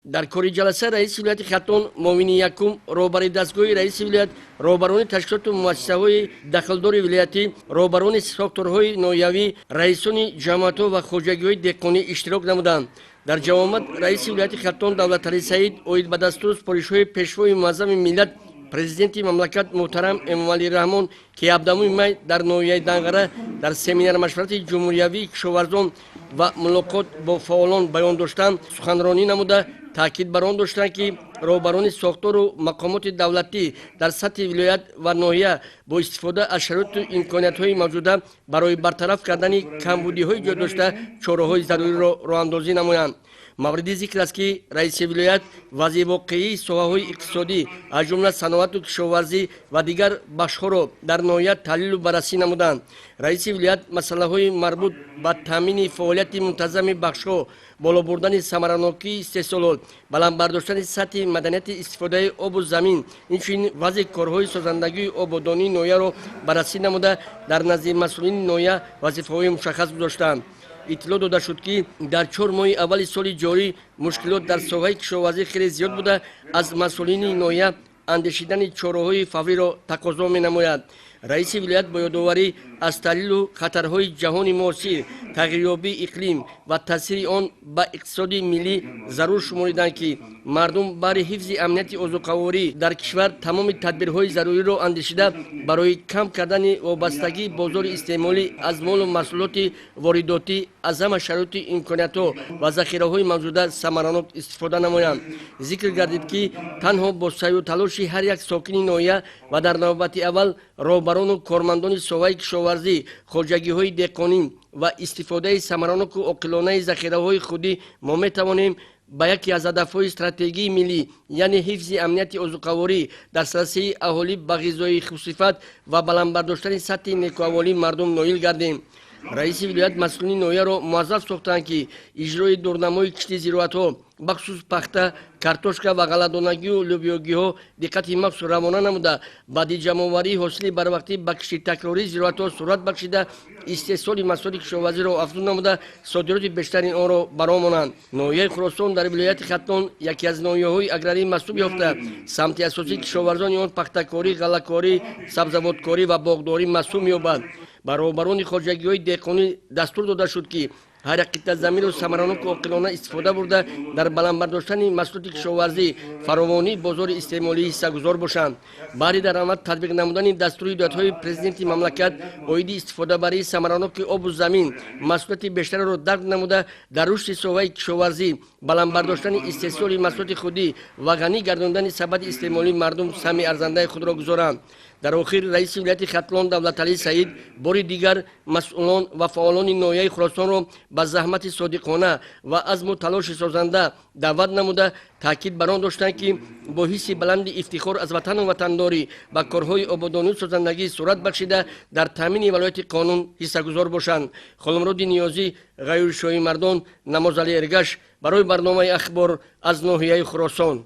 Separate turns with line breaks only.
Дар кори ҷаласа раиси вилояти Хатлон, муовини якум, роҳбари дастгоҳи раиси вилоят, роҳбарони ташкилоту муассисаҳои дахлдори вилоятӣ, роҳбарони сохторҳои ноҳиявӣ, раисони ҷамоатҳо ва хоҷагиҳои деҳқонӣ иштирок намуданд. Дар ҷавомад раиси вилояти Хатлон Давлаталӣ Саид оид ба дастуру супоришҳои Пешвои муаззами миллат, Президенти мамлакат муҳтарам Эмомалӣ Раҳмон, ки 17 май дар ноҳияи Данғара дар семинар машварати ҷумҳуриявии кишоварзон ва мулоқот бо фаъолон баён доштанд, суханронӣ намуда, таъкид бар он доштанд, ки роҳбарони сохтору мақомоти давлатӣ дар сатҳи вилоят ва ноҳия бо истифода аз шароиту имкониятҳои мавҷуда барои бартараф кардани камбудиҳои ҷой дошта чораҳои заруриро роҳандозӣ намоянд. Мавриди зикр аст, ки раиси вилоят вазъи воқеии соҳаҳои иқтисодӣ, аз ҷумла саноату кишоварзӣ ва дигар бахшҳоро дар ноҳия таҳлилу баррасӣ намуданд. Раиси вилоят масъалаҳои марбут ба таъмини фаъолияти мунтазами бахшҳо, боло бурдани самаранокии истеҳсолот, баланд бардоштани сатҳи маданияти истифодаи обу замин, инчунин вазъи корҳои созандагию ободонии ноҳияро баррасӣ намуда, дар назди масъулини ноҳия вазифаҳои мушаххас гузоштанд. Иттилоъ дода шуд, ки дар 4 моҳи аввали соли ҷорӣ мушкилот дар соҳаи кишоварзӣ хеле зиёд буда, аз масъулини ноҳия андешидани чораҳои фавриро тақозо менамояд. Раиси вилоят бо ёдоварӣ аз таҳлилу хатарҳои ҷаҳони муосир, тағйирёбии иқлим ва таъсири он ба иқтисоди миллӣ зарур шумориданд, ки мардум баҳри ҳифзи амнияти озуқаворӣ дар кишвар тамоми тадбирҳои заруриро андешида, барои кам кардани вобастагии бозори истеъмолӣ аз молу маҳсулоти воридотӣ аз ҳама шароиту имкониятҳо ва захираҳои мавҷуда самаранок истифода намоянд. Зикр гардид, ки танҳо бо саъю талоши ҳар як сокини ноҳия ва дар навбати аввал роҳбарону кормандони соҳаи кишоварзӣ, хоҷагиҳои деҳқонӣ ва истифодаи самараноку оқилонаи захираҳои худӣ мо метавонем ба яке аз ҳадафҳои стратегии миллӣ, яъне ҳифзи амнияти озуқаворӣ, дастрасии аҳолӣ ба ғизои хубсифат ва баланд бардоштани сатҳи некӯаҳволии мардум ноил гардем. Раиси вилоят масъулини ноҳияро муаззаф сохтанд, ки иҷрои дурнамои кишти зироатҳо, бахусус пахта, картошка ва ғалладонагию лӯбиёгиҳо диққати махсус равона намуда, баъди ҷамъоварии ҳосили барвақтӣ ба кишти такрории зироатҳо суръат бахшида, истеҳсоли маҳсулоти кишоварзиро афзун намуда, содироти бештари онро бароҳ монанд. Ноҳияи Хуросон дар вилояти Хатлон яке аз ноҳияҳои аграрӣ маҳсуб ёфта, самти асосии кишоварзони он пахтакорӣ, ғаллакорӣ, сабзавоткорӣ ва боғдорӣ маҳсуб меёбад. Ба роҳбарони хоҷагиҳои деҳқонӣ дастур дода шуд, ки ҳар як қитъа заминро самараноку оқилона истифода бурда, дар баланд бардоштани маҳсулоти кишоварзӣ, фаровонии бозори истеъмолӣ ҳиссагузор бошанд. Баҳри дар амал татбиқ намудани дастури ҳидоятҳои Президенти мамлакат оиди истифодабарии самараноки обу замин масъулияти бештарро дарк намуда, дар рушди соҳаи кишоварзӣ, баланд бардоштани истеҳсоли маҳсулоти худӣ ва ғанӣ гардондани сабади истеъмолии мардум саҳми арзандаи худро гузоранд. Дар охир раиси вилояти Хатлон Давлаталӣ Саид бори дигар масъулон ва фаъолони ноҳияи Хуросонро ба заҳмати содиқона ва азму талоши созанда даъват намуда, таъкид бар он доштанд, ки бо ҳисси баланди ифтихор аз ватану ватандорӣ ба корҳои ободонию созандагӣ суръат бахшида, дар таъмини валояти қонун ҳиссагузор бошанд. Холмуроди Ниёзӣ, Ғаюр Шоҳимардон, Намозали Эргаш барои барномаи «Ахбор» аз ноҳияи Хуросон.